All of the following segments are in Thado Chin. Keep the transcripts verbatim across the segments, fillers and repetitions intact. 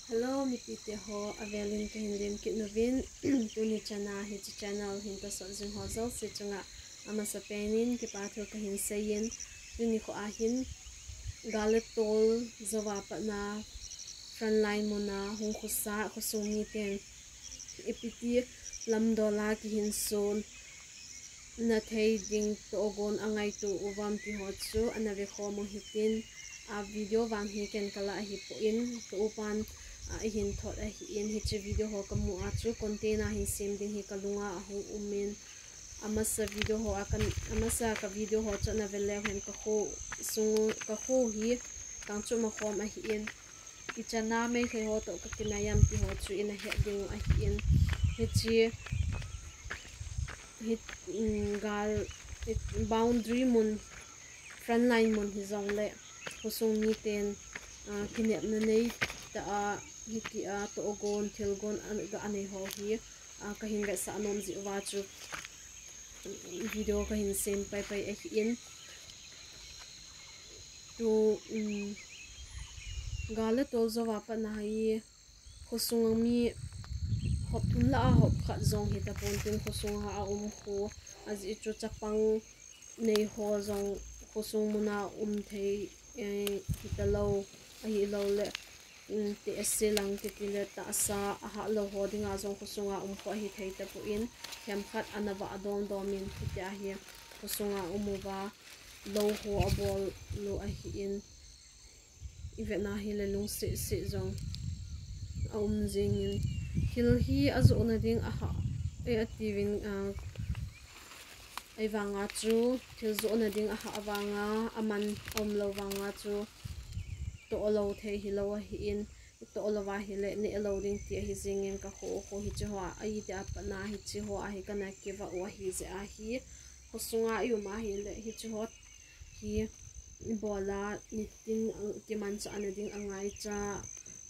Hello, mipite ho, avelin kahin lemkit uvin. Tuni chana hiche channel hin tahsan jing ho jouse chunga amasapen in kipa thu kahin seiyin. Tuni kho ahin gal le tol jouva patna frontline muna hung khosa khosung miten ipi ti lamdol a kihinso na thei ding tohgon angaito uvam ti ho chu ana vekhom u hitin, a video vang hi ken kalah ahipon, ka upan, a, eihin thot ahin, hiche video ho kamu a chu content a hin sem ding hi kalunga ahung umin, amasa video ho a kan, amasa ka video ho chu ana ve leu hen kakho sung, kakho hi kangchuma khom ahin, ichan a Meitei ho toh kakinai am ti ho chu ina het ding u ahin. Hiche, hi, um, gal, boundary mun, frontline mun hijongle, khosung miten, ah, kinepna nei tah a, hitia tohgon, thilgon, an, ga anei ho hi, ah, kahin vetsah nom jeh uva chu, video kahin sem paipai ahin. Tu, um, gal le tol jouva patna hi, khosunga mi hop thum lah a hop khat jong hita pon tin khosunga aum kho, ajeh chu chapang nei ho jong khosung muna um thei, eh, hita lou, ahilou le, um, tehse lang kiti le tahsa ahah lou ho dinga jong khosunga um kho ahi thei tapon, themkhat ana vah dom dom in hitia hi khosunga um uva lou ho abol u ahin. I vetna hile lungset set jong aum jingin, thil hi ajohna ding ahah e atiuvin, ah, ahivanga chu thil johna ding ahah vanga, aman aum lou vanga chu toh lou thei hilou ahin, toh louva hile neh lou ding ti ahi jingin, kakho kho hiche ho a, ahi tia patna hiche ho a hi kana kivah u ahi jeh ahi, khosunga i um a hile hiche ho hi ibola nitin, ah, kimanchahna ding angaicha,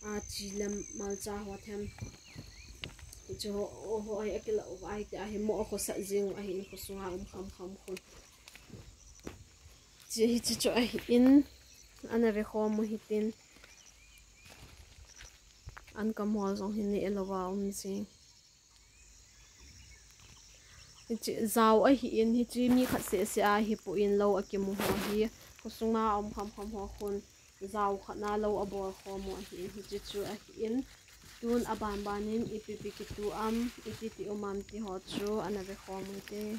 ah, chi le malcha ho them. Hiche ho, ho hi akilah uva hitia hi mo akhosah jing u ahin, khosunga um kham kham khun. Hiche, hiche chu ahin, ana vekhom u hitin. An kam ho jong hi neh louva um jing. Hiche jao ahin, hiche mi khat seh seh a hipon lou akimu ho hi, khosunga um kham kham ho khun jao khat na lou abol khom u ahin, hiche chu ahin. Tun aban ban in ipi pi kitu am, iti ti um am ti ho chu ana vekhom u hite.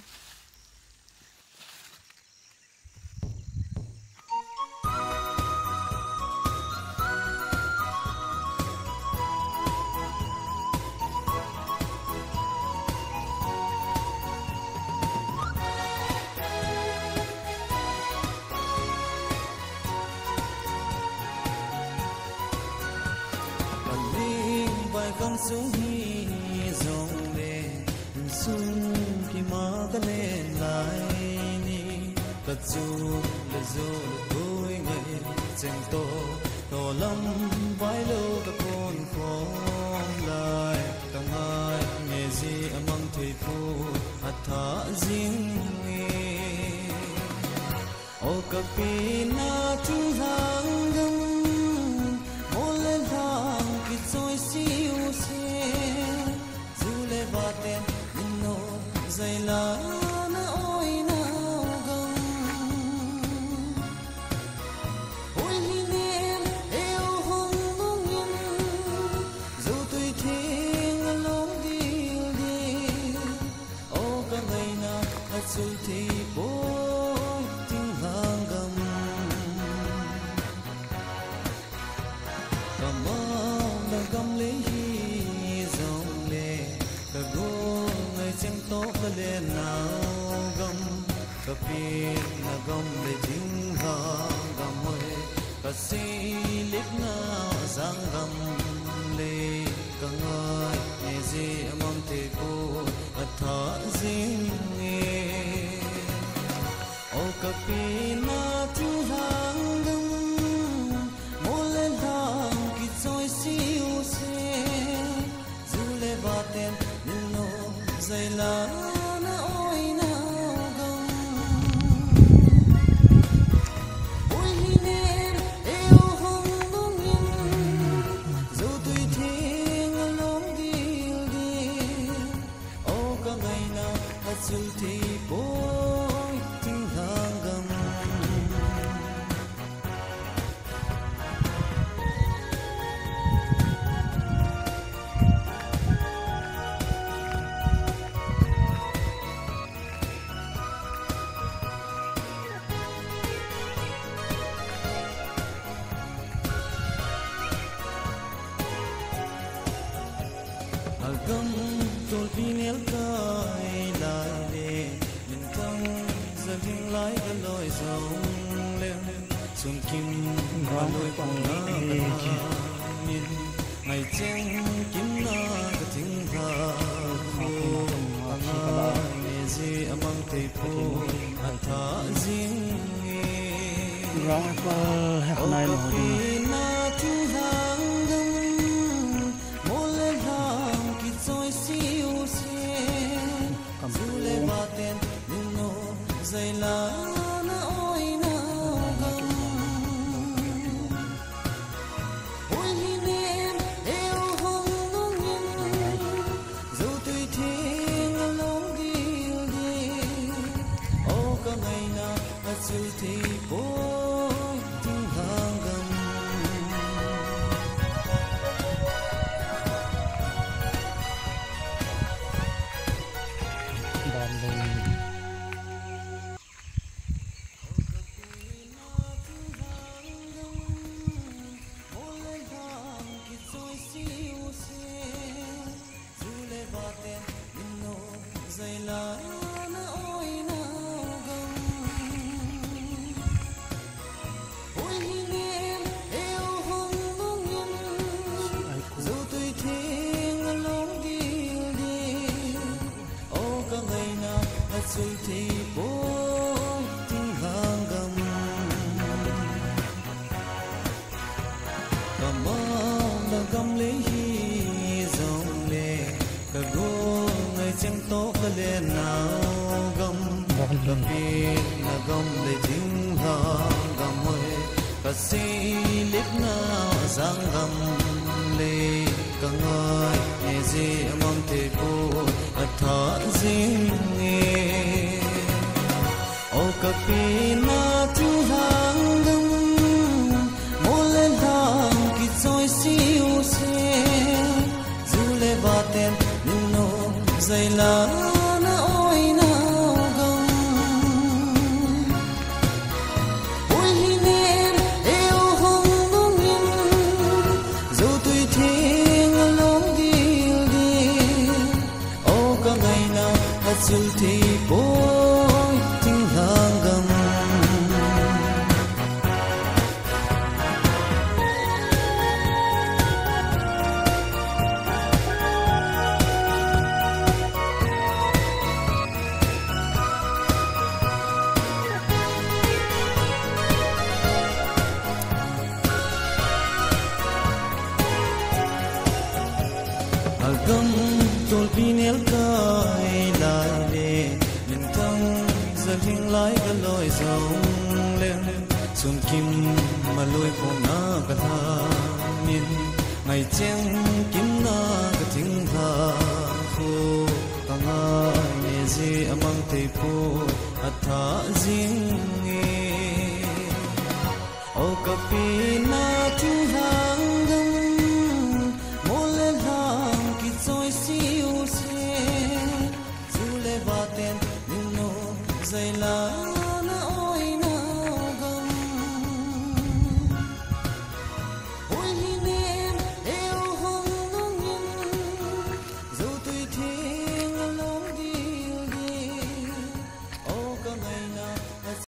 Kaling bai kang sung hi jongle, sung kima kalen lai ni. Kachule jole koi ngai cheng to, tolam vailou kakon khom lai. Kangai nge ji amang thei pon atha jing e. O kapi na thinglhang gam, mol le lhang kichoi siu se. Ju le vaten min nom jai la na oi nau gam. Hoi hi nen eu hong nungin, jou tui theng alom dil dil. O kangaina achul thei poi thinglhang gam. Kamauna gam le hi jongle, kago ngai cheng to kalen nau gam. Kapina gam le thinglhang gam hoi, kaseilep na jang gam le. Kangai nge ji amang thei pon atha jing e. O kapi na thinglhang gam, mol le lhang kichoi siu se. Ju le vaten min nom jai la na oi nau gam. Hoi hi nen eu hong nungin, jou tui Gam tolpi nel kai lai le, minthang zahing lai ka loi zong le, sunkim maloi pong na ka min, ngai cheng kim na ka ting ha. Anga ne zi amang tei po, a tha zing e. Ground apple hek nai lo ding. Ka mama gam le hi zong le, ka gu ngai cheng to ka le nau gam. Ka pi na gam le ding ha gam hoi, ka si lip na zang gam le, ka ngai ne zi amang te pu a tha zing e. O ka pi na thing hang gam, mol le lhang kichoi siu se. Zu le va ten nung no zai la na oi na gam. Oi hi nen e o hong nung in, zo tui theng a long dil dil. O ka ngaina a chul thei poi, thing hang gam. A gam tolpi nel kai lai le, minthang zahing lai ka loi zong le, sunkim maloi ko na ka lha min, ngai cheng kim na ka thing lha khu, ka ngai ne zi amang thei poi, a tha zing e. O ka pi na thing hang gam, mol le lhang kichoi siu se. Zu le va ten nung no zai la